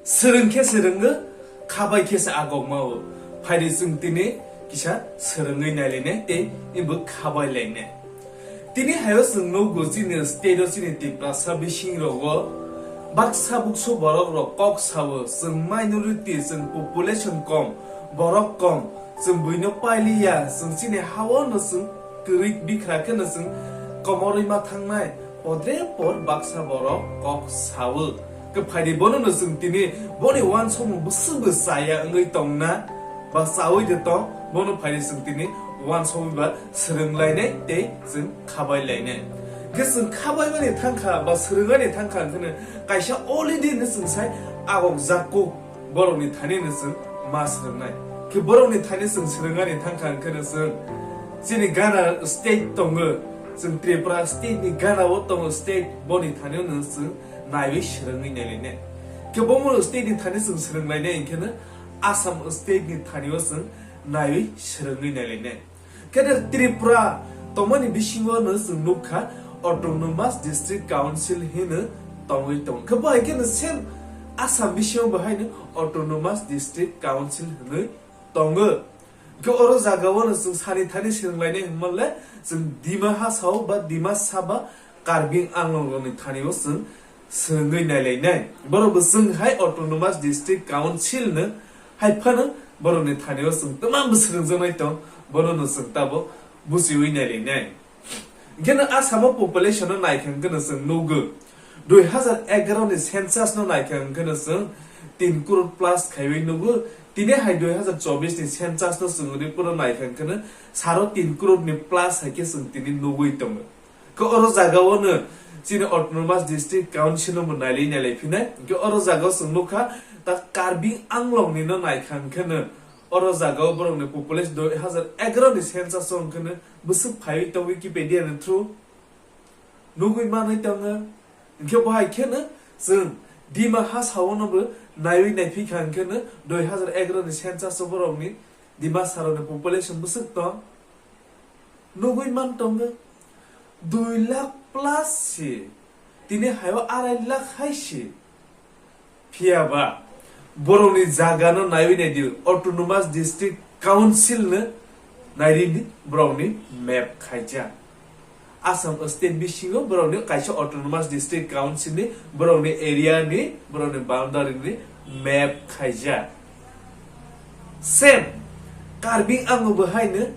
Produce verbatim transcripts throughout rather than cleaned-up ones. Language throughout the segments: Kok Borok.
Swrwng khe swrwngo, khabai khe se agokma-o. Phaidi chwng tini kisa swrwngwi nailainai tei ibo khabai lainai. Tini hayo chwng nukgo chini state-o chini Tiprasa bisingrogo baksa buksu borok rok kok sao, chwng minority, chwng population kom, borok kom, chwng buino pailiya, chwng chini hao no chwng kwrwi bikra kheno chwng komorwi ma thangnai, podre por baksa borok kok sao. Khe phaidi bono no chwng tini boni uansukmung bwswk bo chaya wngwi tongna ba chawi de tong, bono phaidi chwng tini uansukmung ba swrwng lainai tei chwng khabai lainai. Khe chwng khabai mani thangkha ba swrwng ani thangkha hwnkhe no kaisa already no chwng sai agok jak kuk borokni thani no chwng ma swrwngnai. Khe borokni thani chwng swrwng ani thangkha hwnkhe no chwng chini Gana state tongo, chwng Tripura state ni Gana o tongo state, boni thani no chwng naiwi swrwngwi nailainai. Khe bo state ni thani chwng swrwng lainai hwnkhe no Assam state ni thani o chwng naiwi swrwngwi nailainai. Khe Tripura tongmani bisingo no chwng nukha Autonomous District Council hino tongwi tongo. Khe bo hai kheno same Assam bisingo bo haino Autonomous District Council hinwi tongo. Khe oro jagao no chwng sani thani swrwng lainai hwnmanle chwng Dima Hasao ba Dimasa ba Karbi Anglong rokni thani o chwng swrwngwi nailainai. Borok bo chwng hai Autonomous District Council no hai phano borokni thani o chwng twma bo swrwngjaknai tong, bono no chwng tabo buchiwi nailainai. Hwnkhe no Assam o population no naikha hwnkhe no chwng nugo, dui hazar egaroh ni census no naikha hwnkhe no chwng tin crore plus khaiwi nugo. Tini hai dui hazar chobbish ni census no chwng ri puro naikha hwnkhe no saro tin crore ni plus hai khe chwng tini nugwi tongo. Khe oro jagao no chini Autonomous District Council no bo nailai nailai phinai. Hwnkhe oro jagao chwng nukha ta Karbi Anglong ni no naikha hwnkhe no oro jagao borok ni population dui hazar egaroh ni census o hwnkhe no bwswk phaiwi tong Wikipedia ni through nugwi manwi tongo. Hwnkhe bo hai kheno chwng Dima Hasao no bo naiwi naiphi kha hwnkhe no dui hazar egaroh ni census o borok ni Dimasa rok ni population bwswk tong nugwi man tongo dui lakh plus si, tini haio arai lakh hai si. Phiya ba borokni jaga no naiwi naidi, Autonomous District Council no naidi borokni map khaijak. Assam state bisingo borokni kaisa Autonomous District Council ni borokni area ni, borokni boundary ni map khaijak. Same Karbi Anglong bo haino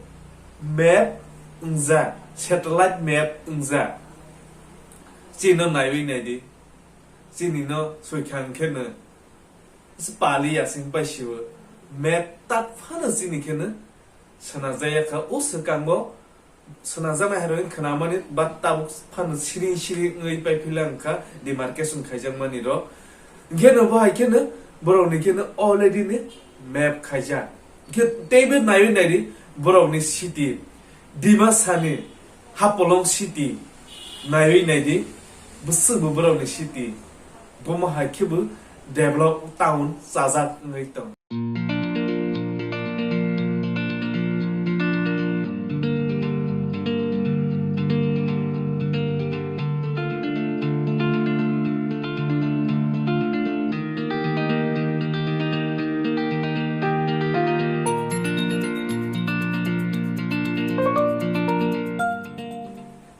map wngjak, satellite map wngjak. Chini no naiwi naidi, chini no soikha hwnkhe no se pali yasing bai siwo. Map tak phano chini khe no swnajak ya kha, o swkango swnajaknai hai rokni khwnamani ba tabuk phano siring siring wngwi pai phila wngkha demarcation khaijakmani rok. Hwnkhe no bo hai kheno borokni kheno already ni map khaijak. Hwnkhe teibo naiwi naidi borokni city, Dimasani Hapolong city naiwi naidi, bwswkbo borokni city. Bomo hai khebo develop town chajak wngwi tong.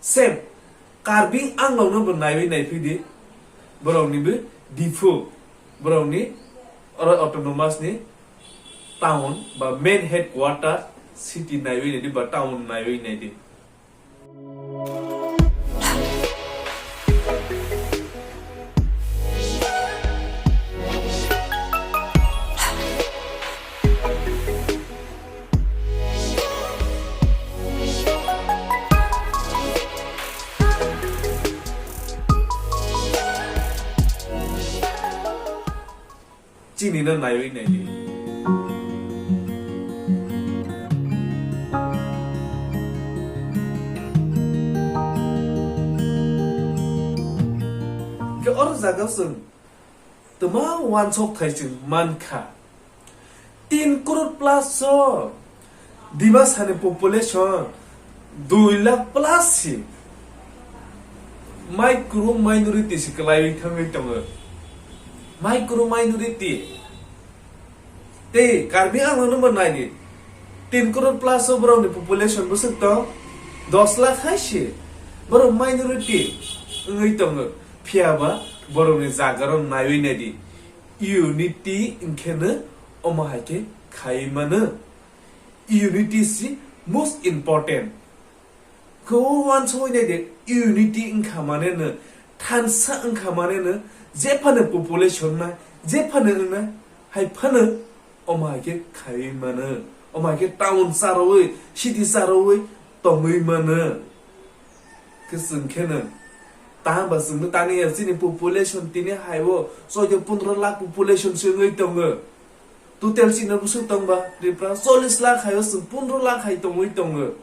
Same Karbi Anglong no bo naiwi naiphi di, borok ni bo Diphu, borok ni oro autonomous ni town ba main headquarter city naiwi naidi ba town naiwi naidi. Chini no naiwi naidi. Khe oro jaga chwng twma uansuk thai chwng mankha. Tin crore plus o Dimasa ni population dui lakh plus si. Mai kwrwng minority si kwlaiwi thangwi tongo. Micro minority. Tei Karbi Anglong no bo nai di. Tin crore plus o borok ni population bwswk tong. Dos lakh hai se. Borok minority wngwi tongo. Phiya ba borok ni jaga rok naiwi nai di. Unity wngkhe no omo hai khe khai mano. Unity si most important. Khe o wansugwi nai de, unity wngkha mane no, thansa wngkha mane no, jephano population na, jephano wngna, hai phano omo hai khe khaiwi mano, omo hai khe town charowi, city charowi tongwi mano. Khe chwng khe no, tamo ba chwngno tani ya, chini population tini hai o choddo pondro lakh population se wngwi tongo. Total chini bwswk tongba Tripura chollish lakh hai o chwng pondro lakh hai tongwi tongo.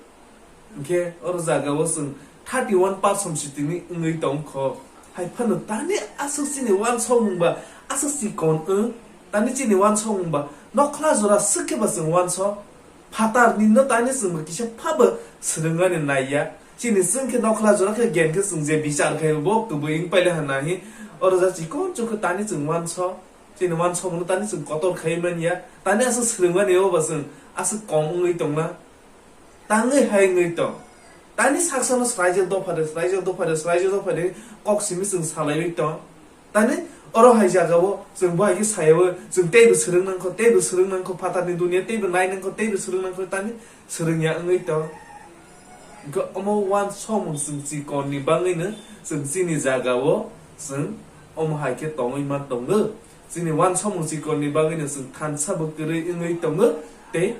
Hinkhe oro jaga o chwng thirty one percent si tini wngwi tong kho. Hai phano tani aswk chini wansokmung ba aswk chikon wng. Tani chini wansokmung ba nokhla jora swk khe ba chwng wansok. Phatar ni no tani chwng ba kisa phabo swrwngmani nai ya. Chini chwng khe nokhla jora khe gen khe chwng je bichar khai bo kwbwi wng paile hana hi. Oro ja chikon chukhe tani chwng wansok. Chini wansokmung tani chwng kotor khai manya. Tani aswk swrwngmani o ba chwng aswk kom wngwi tongna. Tangwi hai wngwi tong. Tani saksano swraijak dopha de, swraijak dopha de, swraijak dopha de kok simi chwng salaiwi tong. Tani oro hai jaga o chwng bo hai khe saya o chwng teibo swrwng nang kho, teibo swrwng nang kho, phatar ni dunia teibo nai nang kho, teibo swrwng nang kho, tani swrwng ya wngwi tong. Hinkhe omo wansokmung chwng chikon ni bagwi no chwng chini jaga o chwng omo hai khe tongwi ma tongo. Chini wansokmung chikon ni bagwi no chwng thansa bo kwrwi wngwi tongo tei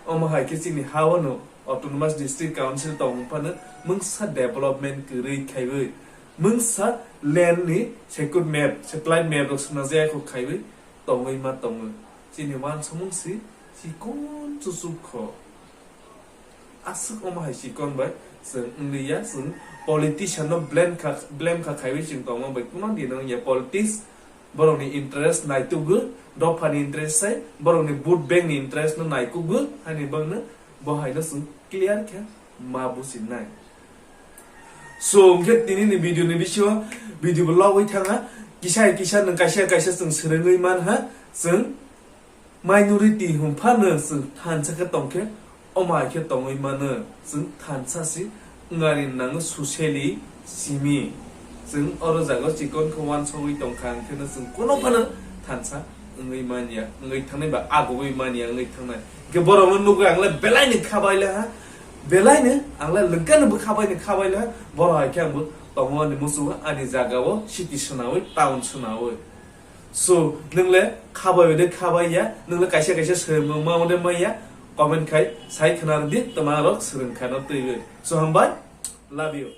omo hai khe chini ha o no Autonomous District Council tong phano mungsa development kwrwi khaiwi mungsa land ni secure map, satellite map rok swna jaya kho khaiwi tongwi ma tongo. Chini wansokmung si chikon chuchuk kho. Aswk omo hai chikon bai chwng wngwi ya, chwng politician no blame kha, blame kha khaiwi chwng tongma bai kuno dino wngya. Politics borok ni interest naitugo, dopha ni interest sai, borok ni vote bank ni interest no naikugo, hani bangno bo hai no chwng clear khe ma businai. So, hwnkhe tini ni video ni bisingo video bo logwi thanga, kisa hai kisa nwng kaisa kaisa chwng swrwngwi man ha, chwng minority hwn phano chwng thansa khe tong khe, omo hai khe tongwi mano, chwng thansa si wngani nango socially simi. Chwng oro jaga chikon khe wansogwi tong kha, hwnkhe no chwng kuno phano thansa wngwi manya, wngwi thangnai ba agogwi manya wngwi thangnai. Hwnkhe borok no nugwi ang le belai ni khabai le ha, belai ni ang le lwngka no bwkha bai ni khabai le ha, borok hai khe ang bo tongo ani muchungo ani jaga o city swnawi, town swnawi. So, nwng le khabai de khabai ya, nwng le kaisa kaisa swrwngmung ma de ma ya, comment khai sai khna rwdi, twma rok swrwng kha no twiwi. So, hambai, love you.